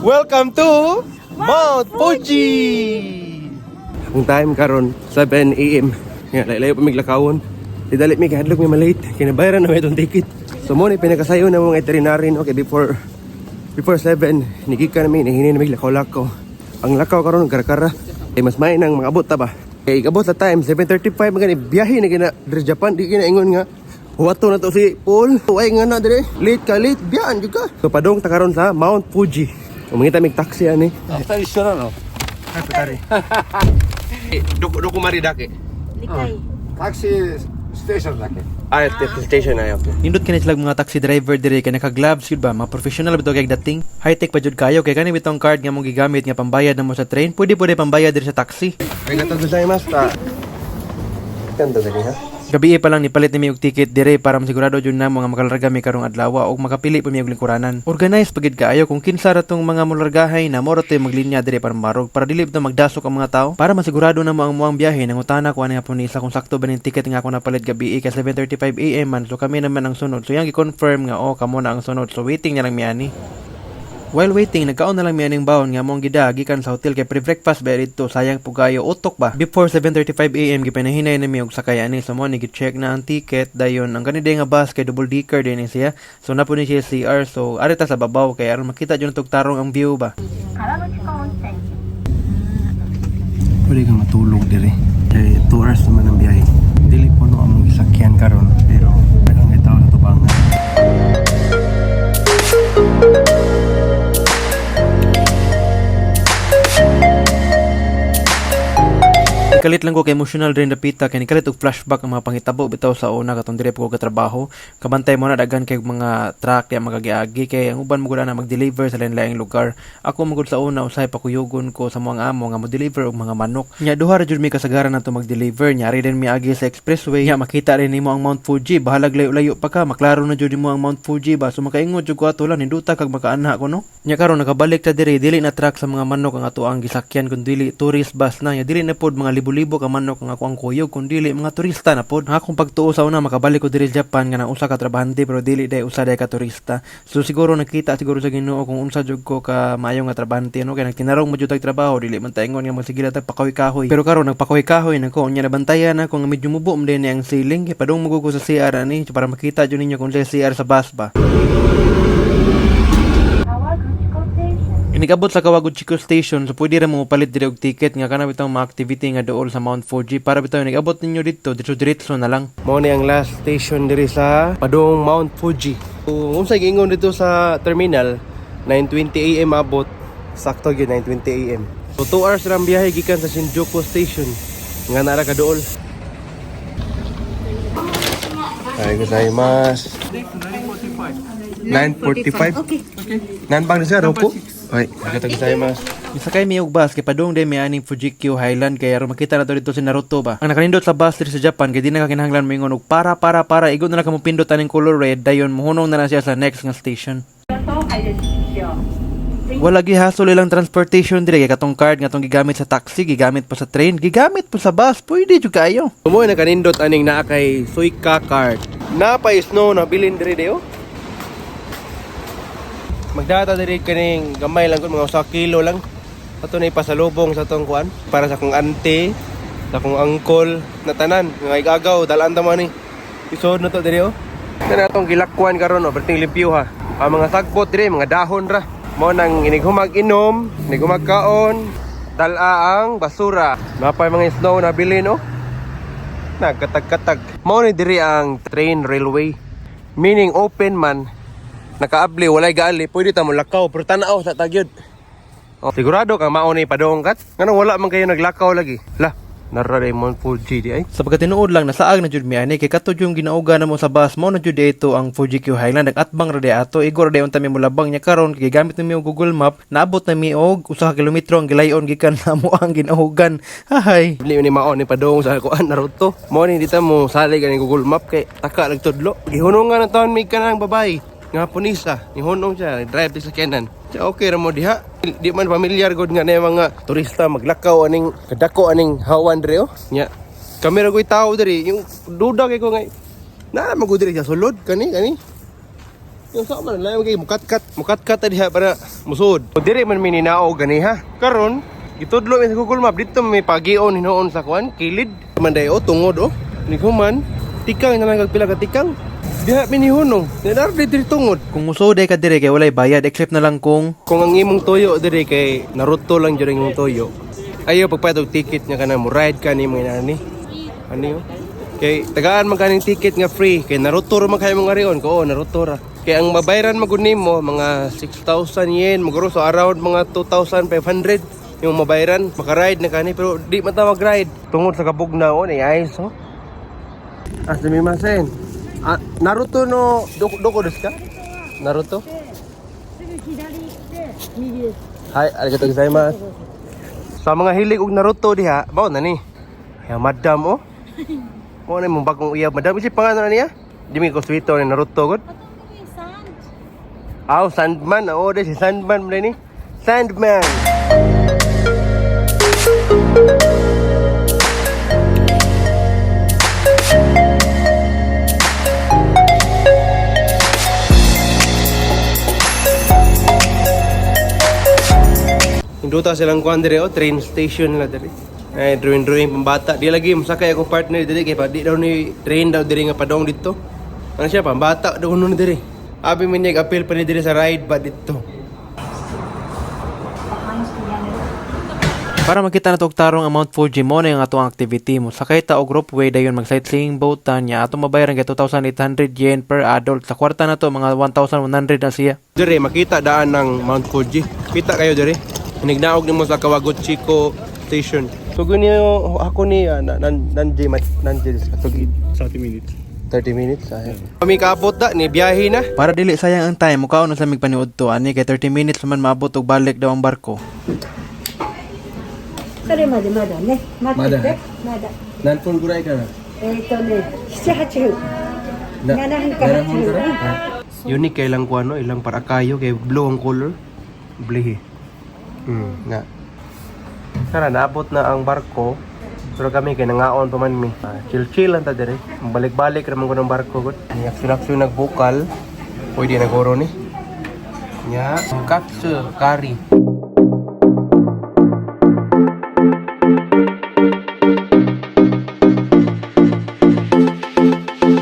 Welcome to Mount Fuji! Ang time karon 7 a.m. Nga layo pa mig lakawon. Di dali mi kahadlok mi malate. Kinabayaran na mi itong ticket. So mo ni pinakasayo na mga itinerary, no? Okay, before before 7 nigika na mi, nihini na mi lakaw-lakaw. Ang lakaw karon karakara. Eh mas may nang mga abot ta ba. Kay igabot sa time 7:35 magani biyahe na gina diri Japan, di gina ingon nga huwato na to si Paul. Ay nga na dire. Late ka late, biyaan jud ka. So padong ta karon sa Mount Fuji. Umangita mig taxi ani. 二人一緒なの。 Doko doko mari dake. Likay. タクシーステーションだけ。 Ah, the station ay okay. Nindot kini sila mga taxi driver dire kay naka-gloves yun ba, mga professional bitaw kay dating. High-tech pa jud kayo kay kani bitong card nga mong gigamit nga pambayad namo sa train, pwede pwede pambayad diri sa taxi. Arigatou gozaimasu. Kanto gani ha? Gabi pa lang nipalit ni mi og ticket dire para masigurado jud namo nga makalarga mi karong adlaw ug makapili pa mi og lingkuranan. Organized pa gid kaayo kung kinsa ra tong mga mulargahay na moro to'y maglinya dire para marog para dili bitaw magdasok ang mga tao. Para masigurado namo ang muang biyahe, nangutana ko ani hapon ni isa kung sakto ba ning ticket nga ako napalit gabi kay 7:35 AM man, so kami naman ang sunod. So yang gi-confirm nga oh kamo na ang sunod. So waiting na lang mi ani. While waiting, nagkaon na lang mi aning baon nga mong gida gikan sa hotel kay pre-breakfast ba didto, sayang po kayo utok ba. Before 7:35 AM gipanahinay na mi og sakay ani, so mo ni gi-check na ang ticket dayon ang kani nga bus kay double decker din ni siya. So napo ni siya CR, so ari ta sa babaw kay aron makita jud natog tarong ang view ba. Pwede kang matulog dire. Kay 2 hours naman ang biyahe. Dili puno ang mong gisakyan karon pero daghang kay tao sa tubangan. Nikalit lang ko kay emotional rin dapita kay nikalit og flashback ang mga pangitabo bitaw sa una katong dire pa ko katrabaho. Kabantay mo na daghan kay mga truck ya magagiagi kay ang uban mo gud na mag-deliver sa lain-laing lugar. Ako mo gud sa una usahay pakuyugon ko sa mga amo nga mo-deliver og mga manok. Nya duha ra jud mi kasagaran nato mag-deliver. Nya ari din mi agi sa expressway. Nya makita rin nimo ang Mount Fuji. Bahalag layo-layo pa ka, maklaro na jud nimo ang Mount Fuji ba. So makaingon jud ko ato lang ninduta kag makaanha ko, no. Nya karon nakabalik ta diri, dili na truck sa mga manok ang ato ang gisakyan kun dili tourist bus na. Nya dili na pod mga libo-libo ka manok ang ako ang kuyog kun dili mga turista na pod. Ang akong pagtuo sa una makabalik ko diri sa Japan nga nang usa ka trabahante pero dili day usa day ka turista. So siguro nakita siguro sa Ginoo kung unsa jud ko ka maayo nga trabahante, no, kay nagtinarong mo jud tag trabaho, dili man ta ingon nga magsige tag pakahoy-kahoy. Pero karon nagpakahoy-kahoy na ko, unya nabantayan na ko nga medyo mubo man din ang ceiling kay padung mo ko sa CR ani para makita jud ninyo kung sa CR sa bus ba. Inikabot sa Kawaguchiko Station, so pwede ra mo palit diri og ticket nga kana bitong mga activity nga duol sa Mount Fuji para bitaw nag-abot ninyo didto, didto diretso na lang. Mao ni ang last station diri sa padung Mount Fuji. Kung unsay giingon dito sa terminal, 9:20 AM abot, sakto gyud 9:20 AM. So 2 hours ra ang biyahe gikan sa Shinjuku Station nga nara ka duol. Ay, gozaimasu. 9:45. Okay. Nanbang na siya, Roku? Ay, arigatou gozaimasu. Misakay mi og bus kay padung day mi aning Fujikyu Highland kay aron makita na to dito si Naruto ba. Ang nakanindot sa bus diri sa Japan kay di na ka kinahanglan moingon og para para para, igo na lang kamo pindot aning color red, dayon mohunong na lang siya sa next nga station. Wala gihasol ilang transportation dire kay katong card nga tong gigamit sa taxi, gigamit pa sa train, gigamit pa sa bus, pwede jud kaayo. Tumoy nakanindot aning naa kay Suica card. Napay snow na bilin diri dayo. Magdata diri kaning gamay lang kun mga usa ka kilo lang. Ato na ipasalubong sa atong kuan para sa akong auntie, sa akong uncle na tanan nga igagaw dalan ta mo ani. Isod na to diri oh. Kana atong gilakwan karon oh, perting limpyo ha. Ang mga sagbot diri mga dahon ra. Mo nang inighumag inom, inighumag kaon, dala ang basura. Napay mga snow na bilin oh. Nagkatag-katag. Mao ni diri ang train railway. Meaning open man. Nakaabli walay gaali, pwede ta mo lakaw pero tan-aw sa tagyod. Oh, sigurado kang mao ni padong kat. Ngano wala man kayo naglakaw lagi. La, nara day Mount Fuji di ay. Sa pagkatinuod lang nasaag na jud mi ani kay kato yung ginauga na mo sa bus mo na jud ito ang Fuji-Q Highland, nag-atbang ra di ato, igo ra di unta mi molabang. Nya karon kay gigamit mi og Google Map, naabot na mi og 1 ka kilometro ang gilayon gikan na mo ang ginaugan. Hahay. Dili ni mao ni padong sa kuan Naruto. Mao ni dita mo salig ani Google Map kay taka nagtudlo. Gihunongan na taon mig kanang babae nga Haponesa. Nihunong siya, drive sa sakyanan. Siya okay ra mo diha. Di man familiar gud nga na yung mga turista maglakaw aning kadako aning hawan diri oh. Nya kami ra ko'y tao diri, yung duda kay ko nga naa man gud diri sa sulod kani kani. Yung sa man lang kay mukatkat, mukatkat ta diha para musud. O diri man mi ninaog gani ha. Karon gitudlo mi sa Google Map dito may pagion hinuon sa kuan kilid. Man day oh tungod oh. Ni human tikang na lang kag pila ka tikang. Diha mi nihunong. Nadar diri tungod. Kung musod ka dire kay walay bayad except na lang kung Kung ang imong toyo diri kay Naruto lang jud ang imong toyo. Ayo pagpayad og ticket nga kana mo ride ka nimo inani. Ano yun? Kay tagaan man kaning ticket nga free kay Naruto ra man kayo mong arion ko, oh, Naruto ra. Kay ang mabayran man gud nimo mga 6,000 yen maguro, so around mga 2,500 yung mabayran makaride na kani, pero di man ta mag-ride tungod sa kabugnaw oh, ni ice oh. Ah, sumimasen. Ah, Naruto no doko doko desu ka? Naruto? すぐ左行って右です。 Hi, arigatou gozaimasu. Sa mga hilig og Naruto diha, bao na ni. Ya madam oh. Mo na mong bagong uyab madam kasi pangalan na niya. Di mi ko swito ni Naruto gud. Aw, Sandman. Oo, di si Sandman man ni. Sandman. Induta silang kuan dire oh, train station la dire. Ay, drawing drawing pambata. Di lagi masakay akong partner dire kay pa di daw ni train daw dire nga padong dito. Ano siya pambata daw kuno ni dire. Abi man niya appeal pa ni dire sa ride ba dito. Para makita na og tarong ang Mount Fuji mo na yung atong activity mo. Sakay ta og ropeway dayon mag sightseeing boat ta niya ato mabayaran kay 2,800 yen per adult. Sa kwarta na to mga 1,100 na siya. Dire makita daan ng Mount Fuji. Kita kayo dire. Inignaog nimo sa Kawaguchiko Station. So ganyo ako ni nan nanji nanji sa 30 minutes. 30 minutes ay. Kami kaabot da ni biyahe na. Para dili sayang ang time, mukaon na sa mig paniud to ani kay 30 minutes man maabot og balik daw ang barko. それまでまだね。待ってて。まだ。何分ぐらいかな？7、8分。7分から8分。 Unique kay ilang kuano, ilang parakayo kay blue ang color. Blue. Nga. Tara, naabot na ang barko. Pero kami kay nangaon pa man mi. Ah, chill chill lang ta dire. Balik-balik ra man ko ng barko gud. Ni action action nagbukal. Pwede na goro ni. Nya, katsu curry.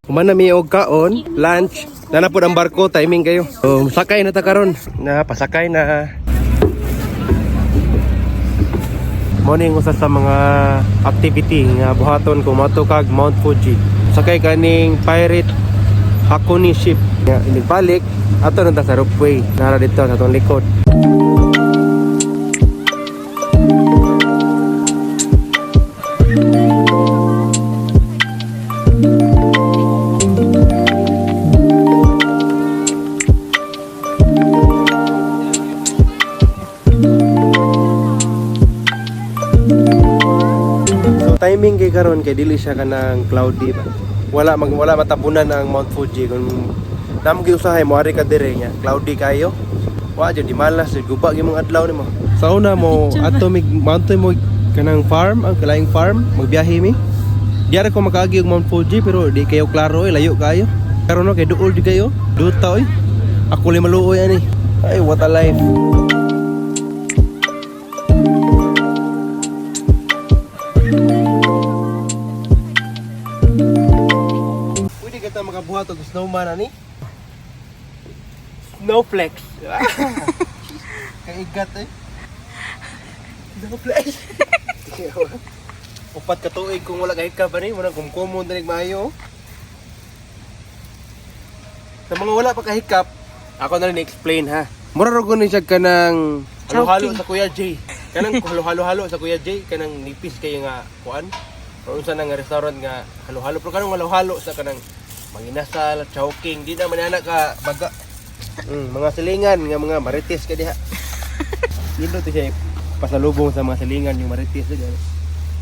Kumana mi og kaon, lunch. Nana pod ang barko, timing kayo. So, sakay na ta karon. Na pasakay na. Morning usa sa mga activity nga buhaton kung moadto kag Mount Fuji. Sakay kaning pirate Hakone ship. Nga inibalik ato na ta sa ropeway nara dito sa atong likod. So timing kay karon kay dili siya kanang cloudy ba. Wala matabunan ang Mount Fuji kung namo gyud usahay mo ari ka dire nga cloudy kayo. Wa jud di malas jud guba gyud mong adlaw nimo. Sa una mo ato mig mountain mo kanang farm ang kalaing farm magbiyahe mi. Diara ko makaagi og Mount Fuji pero di kayo klaro eh, layo kayo. Karon no kay duol di kayo. Duta oy. Ako li maluoy ani. Ay, what a life. Pwede ka ta makabuhat og snowman ani? Snowflakes. Kaigat eh. Snowflakes. 4 ka tuig kung wala kay ka ba ni, murag kumkumon na maayo. Sa mga wala pa kahikap, ako na rin explain ha. Mura ra ko ni siya kanang halo-halo sa Kuya J. Kanang halo-halo sa Kuya J, kanang nipis kayo nga kuan. Pero unsa na nga restaurant nga halo-halo pero kanang halo-halo sa kanang manginasal, chowking, di na man ana ka baga. Mga silingan nga mga marites ka diha. Nindot to siya pasalubong sa mga silingan yung marites diha.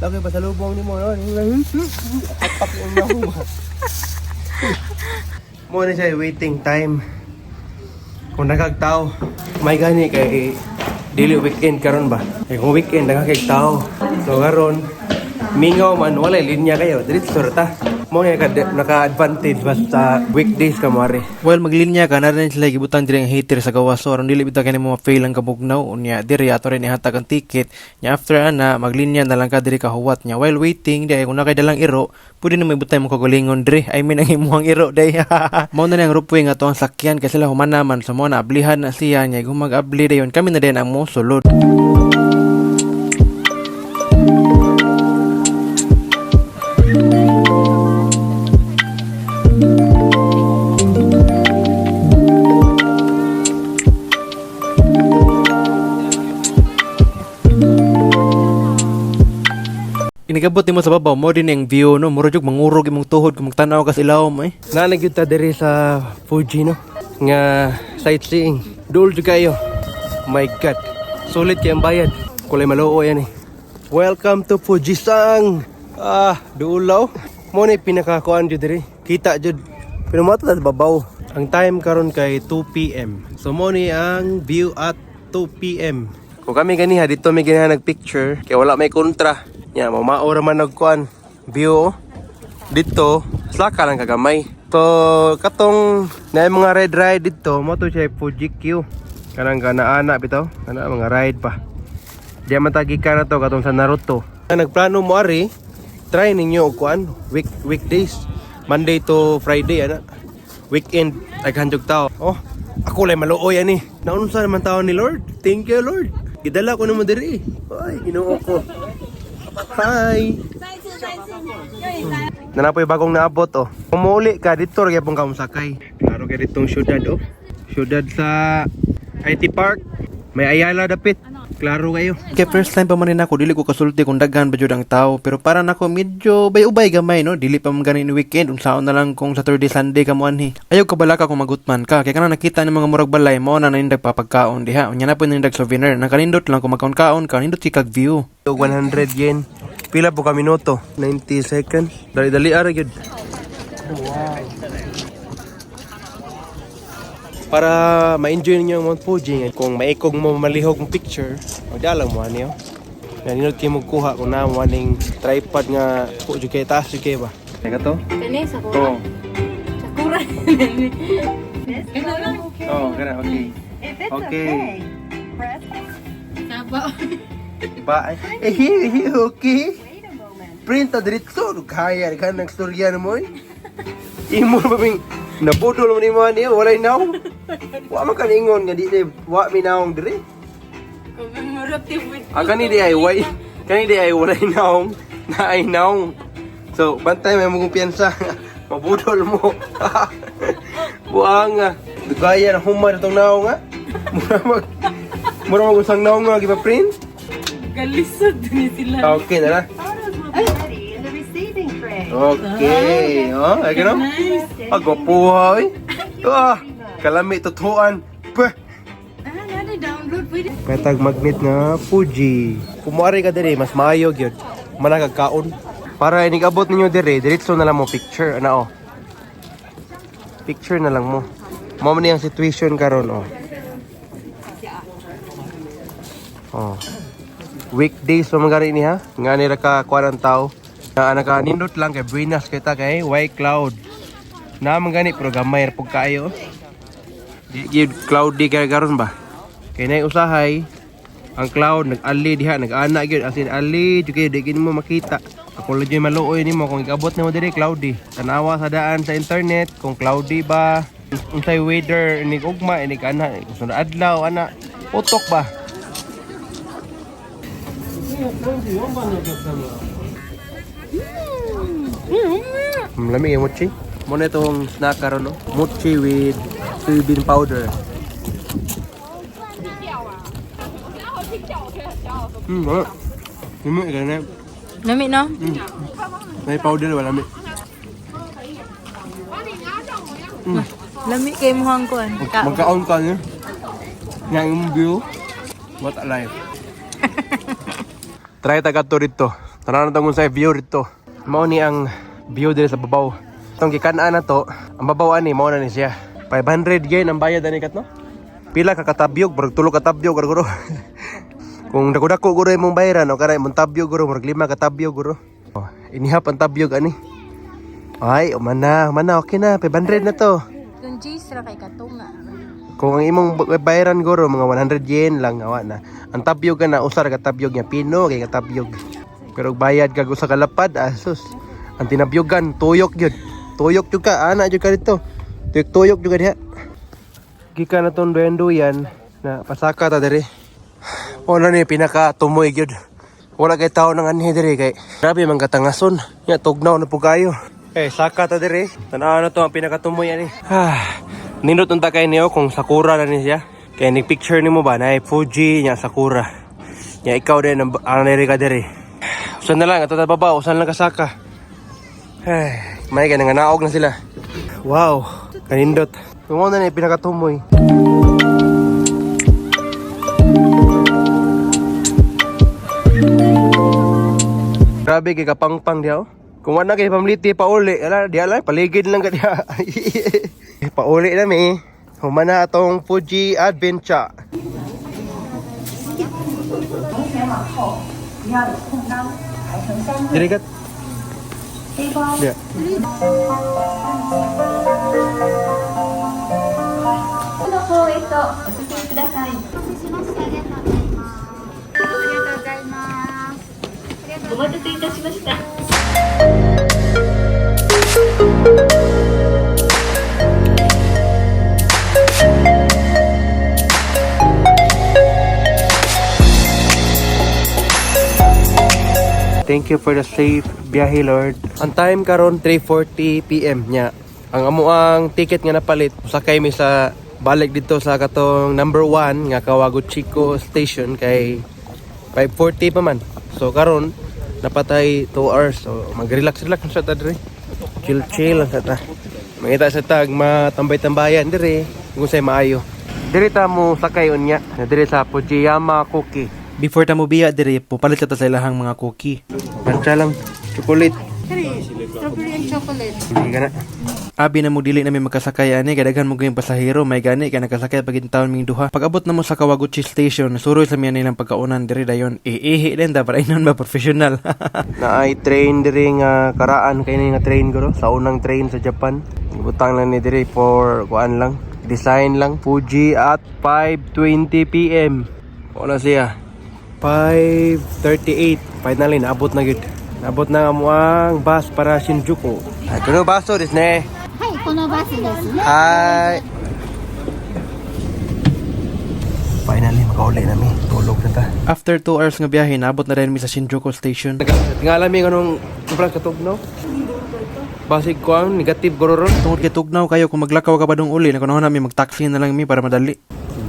Lagi pasalubong nimo no. Apak yung nahuwa. Mo na siya waiting time. Kung nagagtao, may gani kay dili weekend karon ba? Kay kung weekend nagkakay tao. So karon mingaw man wala linya kayo, diretso ra ta. Mo ni naka advantage basta weekdays ka mo ari. While maglinya ka na rin sila gibutang diri ang heater sa gawas, so aron dili bitaw kani mo ma-fail ang kabugnaw. Unya diri ato rin ihatag ang ticket nya. After ana, maglinya na lang ka diri kahuwat nya. While waiting di ay, kung naa kay dalang iro, pwede na may butay mo kagalingon diri, I mean ang imuhang iro day. Mao na ang ropeway nga to ang sakyan kay sila humana man, so mao na ablihan na siya nya. Kung mag-abli dayon, kami na din ang mo sulod. Inigabot nimo sa babaw, mo din ang view, no? Mura jud mangurog imong tuhod kung magtan-aw ka sa ilawom eh. Naa gyud ta diri sa Fuji, no, nga sightseeing. Duol jud kayo. My God. Sulit kay ang bayad. Kulay maluo yan eh. Welcome to Fujisang. Ah, duolaw. Mo ni pinakakuan jud diri. Kita jud. Pero mo ta babaw. Ang time karon kay 2 PM. So mo ni ang view at 2 PM. Kung kami ganiha dito may ganiha nagpicture kay wala may kontra. Nya mamao ra man nagkuan view, oh. Dito slaka lang kagamay. So katong na mga red ride dito mo to siya Fuji Q. Kanang gana-ana bitaw, kana mga ride pa. Di man tagi ka na to katong sa Naruto. Ang nagplano mo ari, try ninyo og kuan weekdays, Monday to Friday ana. Weekend daghan jud tao. Oh, ako lay maluoy ani. Naunsa naman tao ni Lord. Thank you, Lord. Gidala ko namo diri. Ay, Ginoo ko. Hi. Nanapoy bagong naabot oh. Kung ka dito ra gyapon ka mosakay. Klaro kay ditong syudad oh. Syudad sa IT Park. May Ayala dapit. Klaro kayo. Kay first time pa man rin ako, dili ko kasulti kung daghan ba jud ang tao, pero para nako medyo bay-ubay gamay, no? Dili pa man ganin weekend, unsaon na lang kung Saturday, Sunday ka mo anhi. Ayaw kabalaka kung magutman ka kay kanang nakita ni mga murag balay mo na nanindag papagkaon diha. Unya na po nanindag souvenir. Nakanindot lang kung magkaon-kaon ka, nindot si kag view. 100 yen. Pila po ka minuto? 90 seconds. Dali-dali ara gyud. Para ma-enjoy ninyo ang Mount Fuji, kung maikog mo malihog mo picture, magdalang mo ani oh. Naninot kayo magkuha kung na mo aning tripod nga po jud kay taas jud kay ba. Teka to? Kani, sakura. To. Sakura. Oh, kana okay. If it's Okay. okay, press Saba. Bye. Eh, eh, okay. wait a moment. Print diretso kaya ka nang storya na mo eh. Imo ba ming nabudol mo ni mo niya walay naong. Wa man kaningon nga di di wa mi naong diri. Commemorative with Ang kani di ay way kani di ay walay naong na ay naong. So bantay may mong kumpiyansa. Mabudol mo. Buang ah. Dugaya na humad itong naong ah. Mura mag usang naong nga gipa-print. Galisod ni sila. Okay na na. Photos will be ready in the receiving tray. Okay. Oh, ay gano? Nice. Pagwapuha oy. Ah, kalami tutuan. Puh. Ah, nada download pwede. Petag magnet nga Fuji. Kumuari ka dire, mas maayo gyud. Managag kaon. Para inigabot ninyo dire, diretso na lang mo picture ana oh. Picture na lang mo. Mao man ang situation karon oh. Oh. Weekdays pa man gani ni ha. Nga nira ka kuan ang tao. Na naka nindot lang kay Buenas kita kay white cloud. Na man gani pero gamay ra pug kaayo. Di gyud cloudy kay karon ba? Kay nay usahay ang cloud nag-ali diha, nag-ana gyud, as in ali jud kayo, di gyud mo makita. Ako lang gyud maluoy nimo kung igabot nimo diri cloudy. Tanawa sa daan sa internet kung cloudy ba, unsay weather inig ugma, inig ana, sunod adlaw ana, utok ba. Lami yung mochi. Muna itong snack karon no. Mochi with soybean powder. Wala. Lami ka na. Nami no? May powder wala lami. Lami kay muhang kuan. Magkaon ka niyo. Nga yung view. What a life. Try ta kadto dito. Tanan na sa view dito. Mao ni ang view diri sa babaw. Itong gikan-an na to, ang babaw ani mao na ni siya. 500 yen ang bayad ani kat no? Pila ka katabyog, murag tulo ka tabyog guro. Kung dako-dako guro imong bayaran o kanay imong tabyog guro, murag lima ka tabyog guro. Oh, inihap ang tabyog ani. Ay, umana, umana, okay na. 500 na to. Kung G's ra kay katunga. Kung ang imong bayaran guro mga 100 yen lang awa na. Ang tabyog ka na usar ka tabyog niya pino kay katabyog. Pero og bayad kag usa ka lapad asus. Ang tinabyogan tuyok gyud. Tuyok jud ka ana jud ka dito. Tuyok-tuyok jud ka diha. Gikan na tong duyan-duyan na pasaka ta diri. Ona ni pinaka tumoy gyud. Wala kay tao nang anhi diri kay grabe man katangason. Nya tugnaw na pud kayo. Eh saka ta diri. Tan-aw na to ang pinakatumoy ani. Ah, nindot unta kay niyo kung sakura na ni siya. Kay ni picture nimo ba na Fuji nya sakura. Nya ikaw din ang ang diri ka diri. Usan na lang ato ta baba, usan lang kasaka. Ay, may kay nanganaog na sila. Wow, kanindot. Tumo na ni pinakatumoy. Grabe kay kapangpang diha oh. Kung wala kay pamliti pauli, ala diha lang paligid lang ka diha. Pauli na mi. Humana atong Fuji Adventure. Diri ka. Diha. の方へとお進みください。お待たせいたしました。 Thank you for the safe biyahe, Lord. Ang time karon 3:40 PM nya. Ang amo ang ticket nga napalit, sakay mi sa balik dito sa katong number 1 nga Kawaguchiko Station kay 5:40 pa man. So karon napatay 2 hours. So mag-relax relax lang sa ta diri. Chill chill lang sa ta. Mangita sa tag matambay-tambayan diri kung say maayo. Diri ta mo sakay unya na diri sa Fujiyama Cookie. Before ta mo biya diri, pupalit ta sa ilahang mga cookie. Matcha lang, chocolate. Strawberry and chocolate. Hindi ka na. Abi na mo dili nami makasakay ani kay daghan mo gayong pasahero may gani kay nakasakay pag taon ming duha. Pag abot na mo sa Kawaguchi Station, suroy sa miya nilang pagkaunan diri dayon. Iihi din ta para inon ba professional. Na ay train diri nga karaan kay ni nga train guro sa unang train sa Japan. Ibutang lang ni diri for kuan lang, design lang Fuji at 5:20 PM. Wala siya. 5:38. Finally naabot na gid. Naabot na ang amuang bus para Shinjuku. Ay, kuno baso desu ne. はい、このバスですね。 Hi. Finally makauli na mi. Tulog na ta. After 2 hours nga biyahe, naabot na rin mi sa Shinjuku Station. Nga mi kanong sobrang katugnaw. Basig ko ang negative guro ron. Tungod kay tugnaw kayo kung maglakaw ka pa dong uli, nakunahon nami magtaxi na lang mi para madali.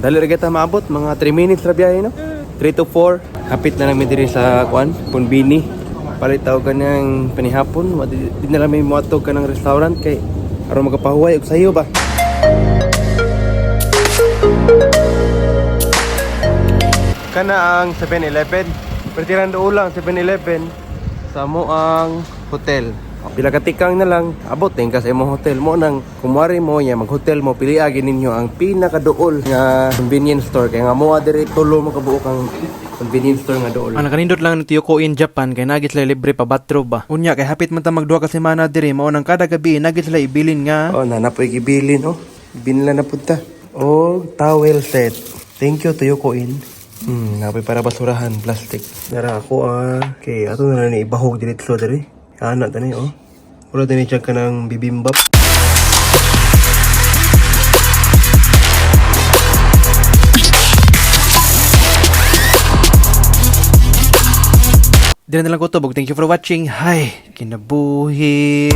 Dali ra kita maabot, mga 3 minutes ra biyahe no. 3 to 4. Hapit na lang mi diri sa kuan, Punbini. Palit tawag ka ng panihapon, di na lang mi moadto ka ng restaurant kay aron makapahuway og sayo ba. Kana ang 7-Eleven. Pertiran doon lang 7-Eleven sa mo ang hotel. Pila ka tikang na lang, abot din ka sa imong hotel mo nang kumwari mo nya mag-hotel mo pili agi ninyo ang pinakaduol nga convenience store kay nga moa diri tulo mo kabuok ang convenience store nga duol. Ang nakanindot lang ni Tiyoko in Japan kay nagit sila libre pa bathrobe ba. Unya kay hapit man ta magduha ka semana diri mao nang kada gabi nagit sila ibilin nga Oh, na napoy gibilin oh. Binla na pud ta. Oh, towel set. Thank you Toyoko Inn. Napoy para basurahan plastic. Nara ako ah. Okay, ato na lang ni ibahog diretso diri. Ana tani oh. Wala din siya kanang bibimbap. Dili na lang ko tubog. Thank you for watching. Hi, kinabuhi.